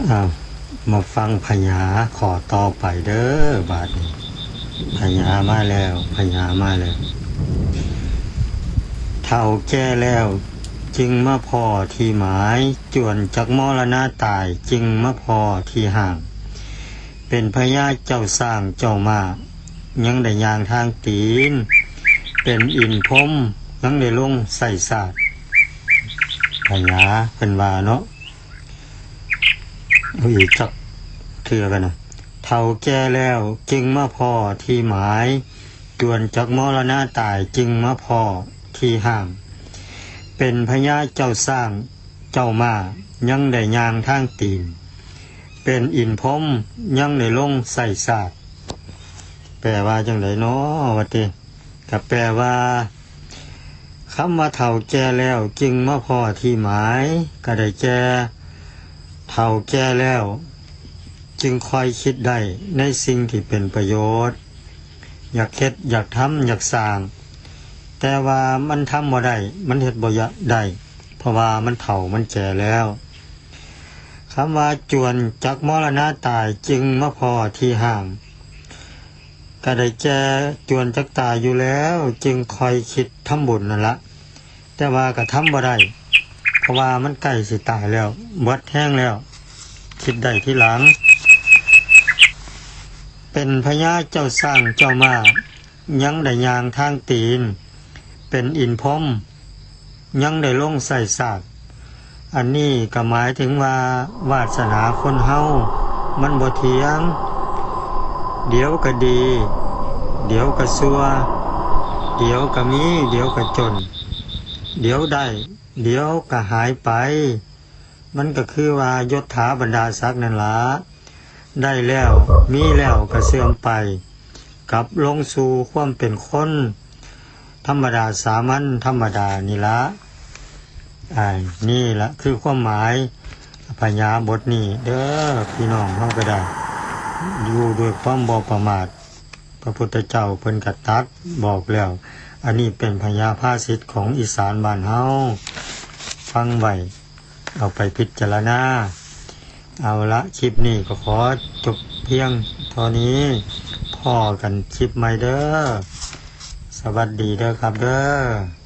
ອ້າວ ມາຟັງພະຍາຂໍ້ຕໍ່ໄປເດີ້ ບາດນີ້ ພະຍາມາແລ້ວ ພະຍາມາແລ້ວ. ເຖົ້າແກ່ແລ້ວຈຶ່ງມາພໍ້ທີ່ໝາຍ, ຈວນຈັກມໍລະນະຕາຍຈຶ່ງມາພໍ້ທີ່ຫ້າງ. ເປັນພະຍາເຈົ້າຊ້າງເຈົ້າມ້າ ຍັງໄດ້ຍ່າງທາງຕີນ, ເປັນອິນພົມ ຍັງໄດ້ລົງໄຊຊາດ. ພະຍາເພິ່ນວ່າເນາະ. ເອົາອີກຈັກເທື່ອກັນນະ. ເຖົ້າແກ່ແລ້ວຈຶ່ງມາພໍ້ທີ່ໝາຍ, ຈວນຈັກມໍລະນະຕາຍຈຶ່ງມາພໍ້ທີ່ຫ້າງ. ເປັນພະຍາເຈົ້າຊ້າງເຈົ້າມ້າ ຍັງໄດ້ຍ່າງທາງຕີນ, ເປັນອິນພົມ ຍັງໄດ້ລົງໄຊຊາດ. ແປວ່າຈັ່ງໃດເນາະ ວ່າຕິ? ກະແປວ່າ ຄຳວ່າເຖົ້າແກ່ແລ້ວຈຶ່ງມາພໍ້ທີ່ໝາຍ ກະໄດ້ແກ່ ເຖົ້າແກ່ແລ້ວຈຶ່ງຄ່ອຍຄິດໄດ້ໃນສິ່ງທີ່ເປັນປະໂຫຍດ, ຢາກເຮັດ ຢາກທຳ ຢາກສ້າງ, ແຕ່ວ່າມັນທຳບໍ່ໄດ້ ມັນເຮັດບໍ່ໄດ້ ເພາະວ່າມັນເຖົ້າມັນແກ່ແລ້ວ. ຄຳວ່າຈວນຈັກມໍລະນະຕາຍຈຶ່ງມາພໍ້ທີ່ຫ້າງ ກະໄດ້ແກ່ຈວນຈັກຕາຍຢູ່ແລ້ວ ຈຶ່ງຄ່ອຍຄິດທຳບຸນນັ້ນລະ, ແຕ່ວ່າກະທຳບໍ່ໄດ້ ເພາະວ່າມັນໃກ້ຊິຕາຍແລ້ວ ເບິດແຮງແລ້ວ ຄິດໄດ້ທີຫຼັງ. ເປັນພະຍາເຈົ້າຊ້າງເຈົ້າມ້າ ຍັງໄດ້ຍ່າງທາງຕີນ, ເປັນອິນພົມ ຍັງໄດ້ລົງໄຊຊາດ. ອັນນີ້ກະໝາຍເຖິງວ່າ ວາດສະໜາຄົນເຮົາມັນບໍ່ທ່ຽງ, ດຽວກະດີ ດຽວກະຊົ່ວ, ດຽວກະມີ ດຽວກະຈົນ, ດຽວໄດ້ ດຽວກະຫາຍໄປ. ມັນກະຄືວ່າຍົດຖາບັນດາສັກນັ້ນລະ, ໄດ້ແລ້ວ ມີແລ້ວກະເສື່ອມໄປ ກັບລົງສູ່ຄວາມເປັນຄົນທຳມະດາສາມັນທຳມະດານີ້ລະ. ອາ ນີ້ລະຄືຄວາມໝາຍພະຍາບົດນີ້ເດີ້ ພີ່ນ້ອງເຮົາກະໄດ້ ຢູ່ດ້ວຍຄວາມບໍ່ປະໝາດ. ພະພຸດທະເຈົ້າເພິ່ນກະຕັດບອກແລ້ວ. ອັນນີ້ເປັນພະຍາພາສິດຂອງອີສານບ້ານເຮົາ ຟັງໄວ້ ເອົາໄປພິຈາລະນາ. ເອົາລະ ຄລິບນີ້ກໍຂໍຈົບພຽງເທົ່ານີ້. ພໍ້ກັນຄລິບໃໝ່ເດີ້. ສະຫວັດດີເດີ້ຄັບເດີ້.